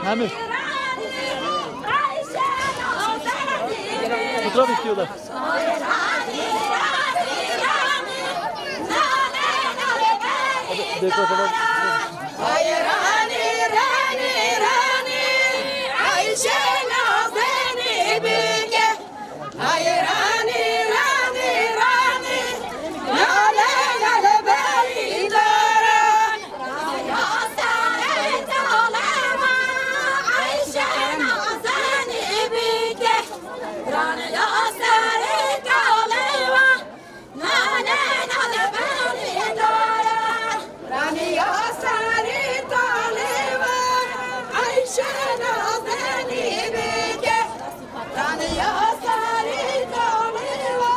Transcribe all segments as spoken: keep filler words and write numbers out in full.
Hemî. Fotoğraf istiyorlar. Dekorasyona. Ay ranî, ranî, ranî, Ayşe nazenî bike. Ay ranî, ranî, ranî, lale, lale berî dara. Raniya serê talê wa, Ayşe nazenî bike. Raniya serê talê wa, nane, nane berî dara. Raniya serê talê wa, Ayşe nazenî bike. Raniya serê talê wa,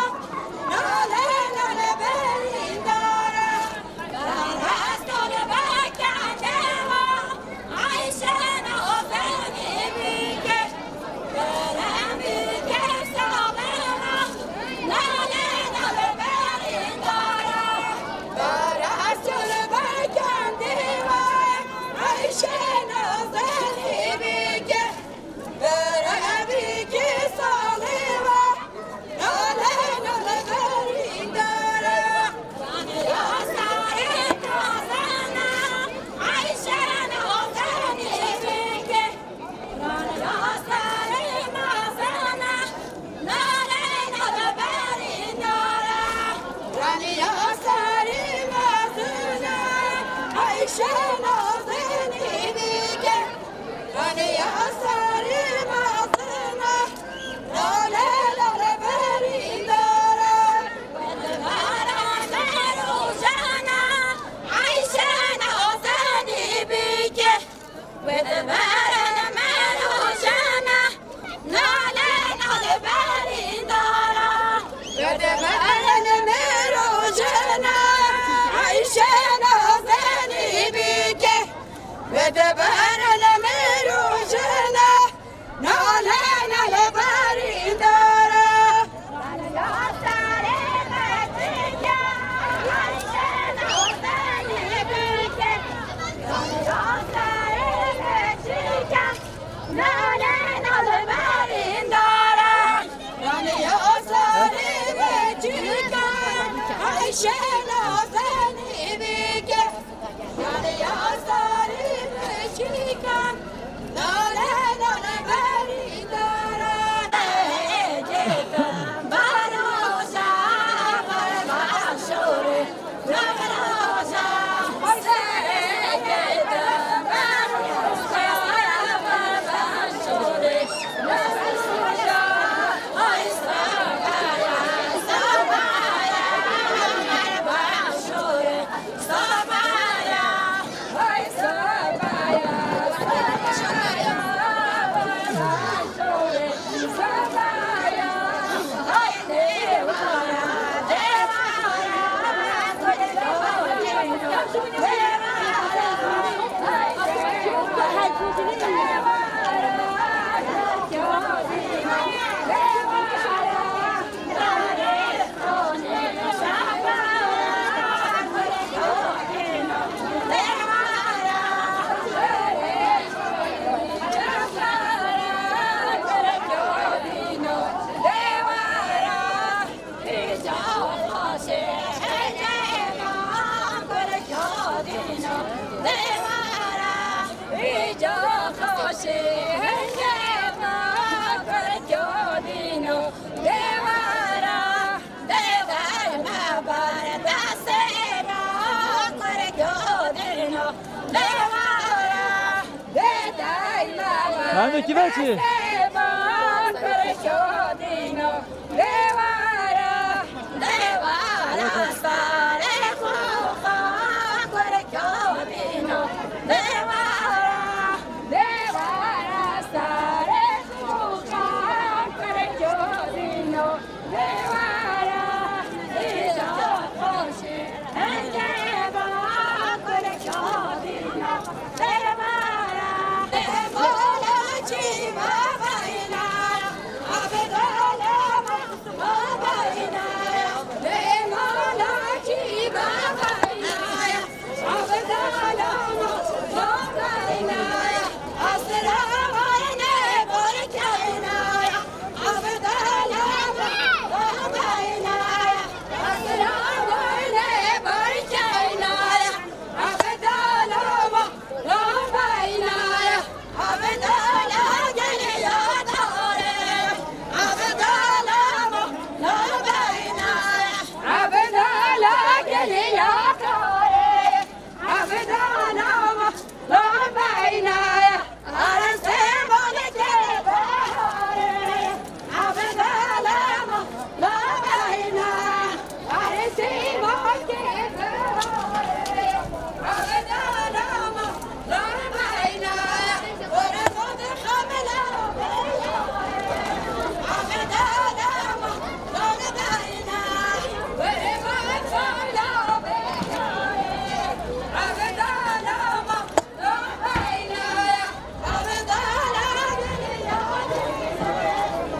nane, nane berî dara. Rastol bekende wa, Ayşe nazenî bike. Kerem bike salê wa, nane, nane berî dara. Rastol bekende wa, Ayşe nazenî bike. Berevî kê salê wa, nale, nale berî dara. Raniya serê talê wa, Ayşe nazenî bike. Raniya serê mezin e, nale, nale berî dara. Raniya serê mezin e, Ayşe nazenî bike. Raniya serê mezin e, lale, lale berî dara. Wê di berene me rojane, Ayşe nazenî bike. Wê di berene me rojane, nale, nale berî dara. Wê di berene me rojane, Ayşe nazenî bike. Wê di berene me rojane, nale, nale berî dara. Raniya serê me çike, Ayşe nazenî bike. Raniya serê me çike, nale, nale berî dara. Raniya serê me çike, Ayşe nazenî bike. Raniya serê me çike, nale, nale berî dara. Ecê te beroja, ber başûrê. Hande kî veçî?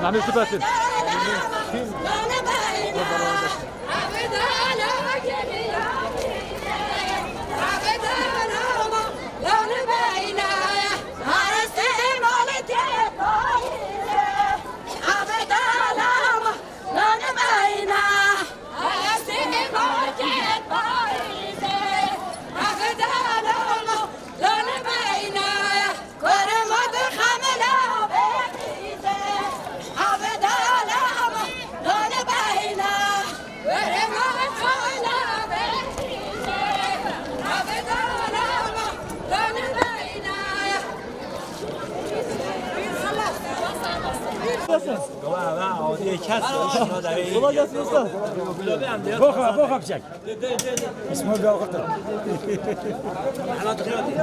Hemî tu besin. Kolay gelsin usta. Boxa, boxa bıçak. İsmail Bey, avukatım.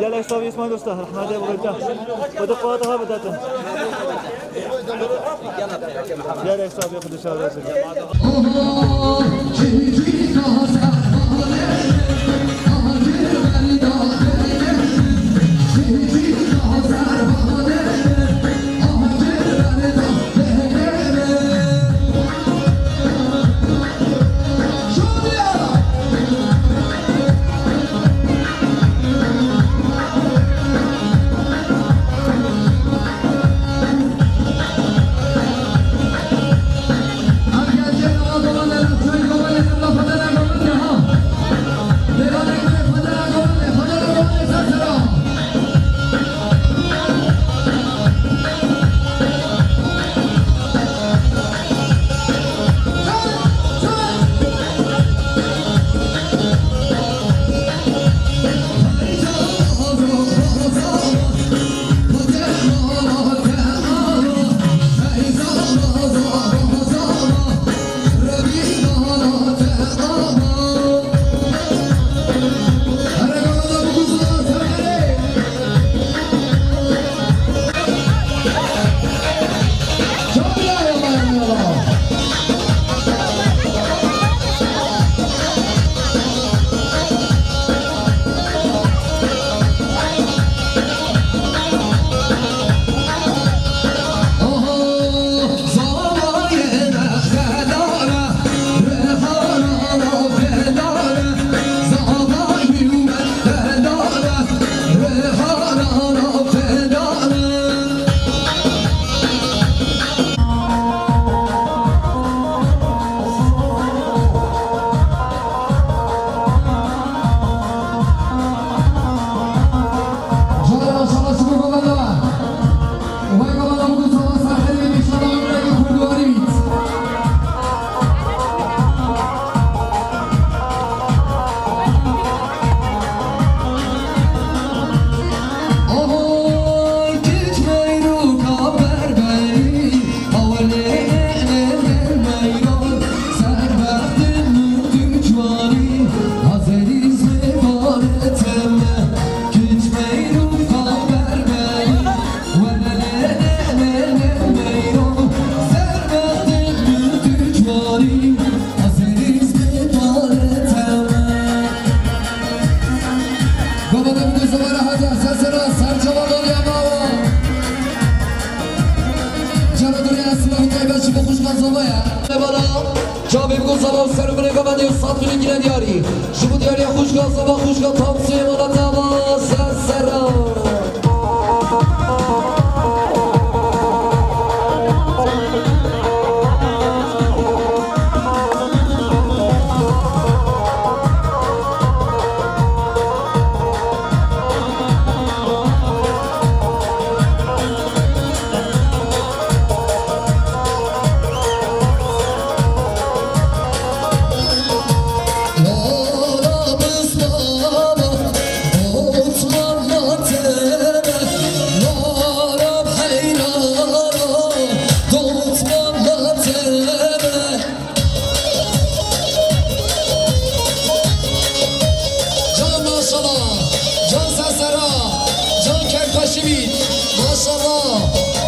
Gel hesabı İsmail Usta, rahmete bırakacağım. O da Fuat'a haber zaten. Gel hesabı yapın dışarıda. Çavê bigû zava û ser û binê gava dê û sed milî diyarî. Ji bo diyariya xwişka zava, xwişka Tamsuyê, wela te ava ser serra. Can maşallah, can sesera, can kerpeşimî, maşallah.